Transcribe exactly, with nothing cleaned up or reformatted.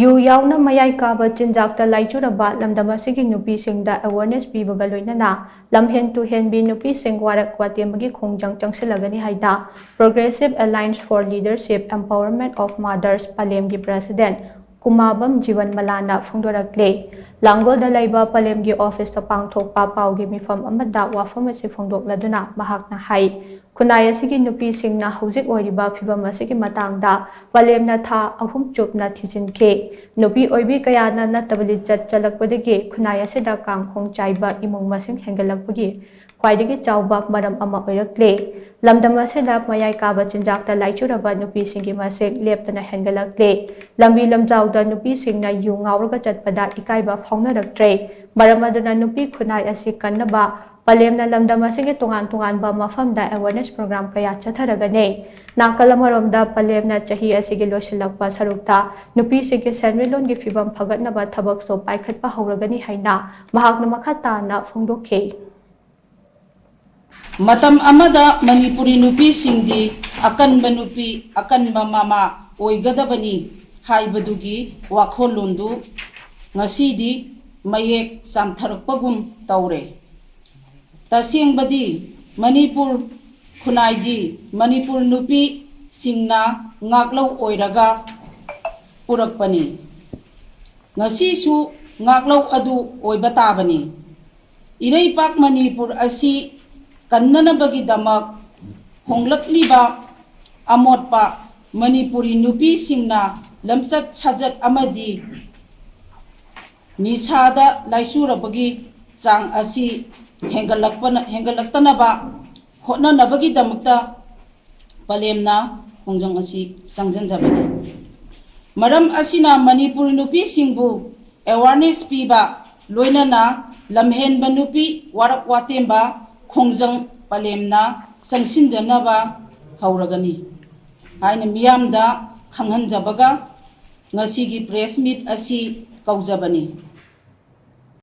U ꯌꯥꯎꯅ ꯃꯌꯥꯏ ꯀꯥꯕ ꯆꯤꯟꯖꯥꯛꯇ ꯂꯥꯏꯆꯨꯔꯕ ꯂꯝꯗꯝ ꯑꯁꯤꯒꯤ ꯅꯨꯄꯤꯁꯤꯡꯗ awareness ꯄꯤꯕꯒ ꯂꯣꯏꯅꯅ ꯂꯝꯍꯦꯟ ꯇꯨꯍꯦꯟꯕꯤ ꯅꯨꯄꯤꯁꯤꯡ ꯋꯥꯔꯛ ꯋꯥꯇꯦꯝꯕꯒꯤ ꯈꯣꯡꯖꯪ ꯆꯪꯁꯤꯜꯂꯒꯅꯤ ꯍꯥꯏꯅ Progressive Alliance for Leadership Empowerment of Mothers ꯄꯂꯦꯝꯒꯤ president ꯀꯨꯃꯥꯕꯝ ꯖꯤꯕꯟ ꯃꯂꯥꯅ ꯐꯣꯡꯗꯣꯔꯛꯂꯦ꯫ ꯂꯥꯡꯒꯣꯜꯗ ꯂꯩꯕ ꯄꯂꯦꯝꯒꯤ office ꯇ ꯄꯥꯡꯊꯣꯛꯄ ꯄꯥꯎꯒꯤ ꯃꯤꯐꯝ ꯑꯃꯗ ꯋꯥꯐꯝ ꯑꯁꯤ ꯐꯣꯡꯗꯣꯛꯂꯗꯨꯅ ꯃꯍꯥꯛꯅ ꯍꯥꯏ, ꯈꯨꯟꯅꯥꯏ ꯑꯁꯤꯒꯤ ꯅꯨꯄꯤꯁꯤꯡꯅ ꯍꯧꯖꯤꯛ ꯑꯣꯏꯔꯤꯕ ꯐꯤꯚꯝ ꯑꯁꯤꯒꯤ ꯃꯇꯥꯡꯗ ꯄꯂꯦꯝꯅ ꯊꯥ ꯑꯍꯨꯝ ꯆꯨꯞꯅ ꯊꯤꯖꯤꯟꯈꯤ꯫ ꯅꯨꯄꯤ ꯑꯣꯏꯕꯤ ꯀꯌꯥꯅ ꯅꯠꯇꯕ ꯂꯤꯆꯠ ꯆꯠꯂꯛꯄꯗꯒꯤ ꯈꯨꯟꯅꯥꯏ ꯑꯁꯤꯗ ꯀꯥꯡꯈꯣꯡ ꯆꯥꯏꯕ ꯏꯃꯨꯡ ꯃꯁꯤꯡ ꯍꯦꯟꯒꯠꯂꯛꯄꯒꯤ ꯈ꯭ꯋꯥꯏꯗꯒꯤ ꯆꯥꯎꯕ ꯃꯔꯝ ꯑꯃ ꯑꯣꯏꯔꯛꯂꯦ꯫ ꯂꯝꯗꯝ ꯑꯁꯤꯗ ꯃꯌꯥꯏ ꯀꯥꯕ ꯆꯤꯟꯖꯥꯛꯇ ꯂꯥꯏꯆꯨꯔꯕ ꯅꯨꯄꯤꯁꯤꯡꯒꯤ ꯃꯁꯤꯡ ꯂꯦꯞꯇꯅ ꯍꯦꯟꯒꯠꯂꯛꯂꯦ꯫ ꯂꯝꯕꯤ ꯂꯝꯖꯥꯎꯗ ꯅꯨꯄꯤꯁꯤꯡꯅ ꯌꯨ ꯉꯥꯎꯔꯒ ꯆꯠꯄꯗ ꯏꯀꯥꯏꯕ ꯐꯥꯎꯅꯔꯛꯇ꯭ꯔꯦ꯫ ꯃꯔꯝ ꯑꯗꯨꯅ ꯅꯨꯄꯤ ꯈꯨꯟꯅꯥꯏ ꯑꯁꯤ ꯀꯟꯅꯕ ꯄꯂꯦꯝꯅ ꯂꯝꯗꯝ ꯑꯁꯤꯒꯤ ꯇꯣꯉꯥꯟ ꯇꯣꯉꯥꯟꯕ ꯃꯐꯝꯗ awareness program ꯀꯌꯥ ꯆꯠꯊꯔꯒꯅꯤ꯫ ꯅꯥꯀꯜ ꯑꯃꯔꯣꯝꯗ ꯄꯂꯦꯝꯅ ꯆꯍꯤ ꯑꯁꯤꯒꯤ ꯂꯣꯏꯁꯤꯜꯂꯛꯄ ꯁꯔꯨꯛꯇ ꯅꯨꯄꯤꯁꯤꯡꯒꯤ ꯁꯦꯟꯃꯤꯠꯂꯣꯟꯒꯤ ꯐꯤꯕꯝ ꯐꯒꯠꯅꯕ ꯊꯕꯛꯁꯨ ꯄꯥꯏꯈꯠꯄ ꯍꯧꯔꯒꯅꯤ ꯍꯥꯏꯅ ꯃꯍꯥꯛꯅ ꯃꯈꯥ ꯇꯥꯅ ꯐꯣꯡꯗꯣꯛꯈꯤ꯫ ꯃꯇꯝ ꯑꯃꯗ ꯃꯅꯤꯄꯨꯔꯤ ꯅꯨꯄꯤꯁꯤꯡꯗꯤ ꯑꯀꯟꯕ ꯅꯨꯄꯤ, ꯑꯀꯟꯕ ꯃꯃꯥ ꯑꯣꯏꯒꯗꯕꯅꯤ ꯍꯥꯏꯕꯗꯨꯒꯤ ꯋꯥꯈꯜꯂꯣꯟꯗꯨ ꯉꯁꯤꯗꯤ ꯃꯌꯦꯛ ꯆꯥꯝꯊꯔꯛꯄꯒꯨꯝ ꯇꯧꯔꯦ꯫ ꯇꯁꯦꯡꯕꯗꯤ ꯃꯅꯤꯄꯨꯔ ꯈꯨꯟꯅꯥꯏꯗꯤ ꯃꯅꯤꯄꯨꯔ ꯅꯨꯄꯤꯁꯤꯡꯅ ꯉꯥꯛꯂꯧ ꯑꯣꯏꯔꯒ ꯄꯨꯔꯛꯄꯅꯤ꯫ ꯉꯁꯤꯁꯨ ꯉꯥꯛꯂꯧ ꯑꯗꯨ ꯑꯣꯏꯕ ꯇꯥꯕꯅꯤ꯫ ꯏꯔꯩꯄꯥꯛ ꯃꯅꯤꯄꯨꯔ ꯑꯁꯤ ꯀꯟꯅꯅꯕꯒꯤꯗꯃꯛ ꯍꯣꯡꯂꯛꯂꯤꯕ ꯑꯃꯣꯠꯄ ꯃꯅꯤꯄꯨꯔꯤ ꯅꯨꯄꯤꯁꯤꯡꯅ ꯂꯝꯆꯠ ꯁꯥꯖꯠ ꯑꯃꯗꯤ ꯅꯤꯁꯥꯗ ꯂꯥꯏꯆꯨꯔꯕꯒꯤ ꯆꯥꯡ ꯑꯁꯤ ꯍꯦꯟꯒꯠꯂꯛꯄꯅ ꯍꯦꯟꯒꯠꯂꯛꯇꯅꯕ ꯍꯣꯠꯅꯅꯕꯒꯤꯗꯃꯛꯇ ꯄꯂꯦꯝꯅ ꯈꯣꯡꯖꯪ ꯑꯁꯤ ꯆꯪꯁꯤꯟꯖꯕꯅꯤ꯫ ꯃꯔꯝ ꯑꯁꯤꯅ ꯃꯅꯤꯄꯨꯔ ꯅꯨꯄꯤꯁꯤꯡꯕꯨ awareness ꯄꯤꯕ ꯂꯣꯏꯅꯅ ꯂꯝꯍꯦꯟꯕ ꯅꯨꯄꯤ ꯋꯥꯔꯛ ꯋꯥꯇꯦꯝꯕ ꯈꯣꯡꯖꯪ ꯄꯂꯦꯝꯅ ꯆꯪꯁꯤꯟꯖꯅꯕ ꯍꯧꯔꯒꯅꯤ ꯍꯥꯏꯅ ꯃꯤꯌꯥꯝꯗ ꯈꯪꯍꯟꯖꯕꯒ ꯉꯁꯤꯒꯤ press meet ꯑꯁꯤ ꯀꯧꯖꯕꯅꯤ꯫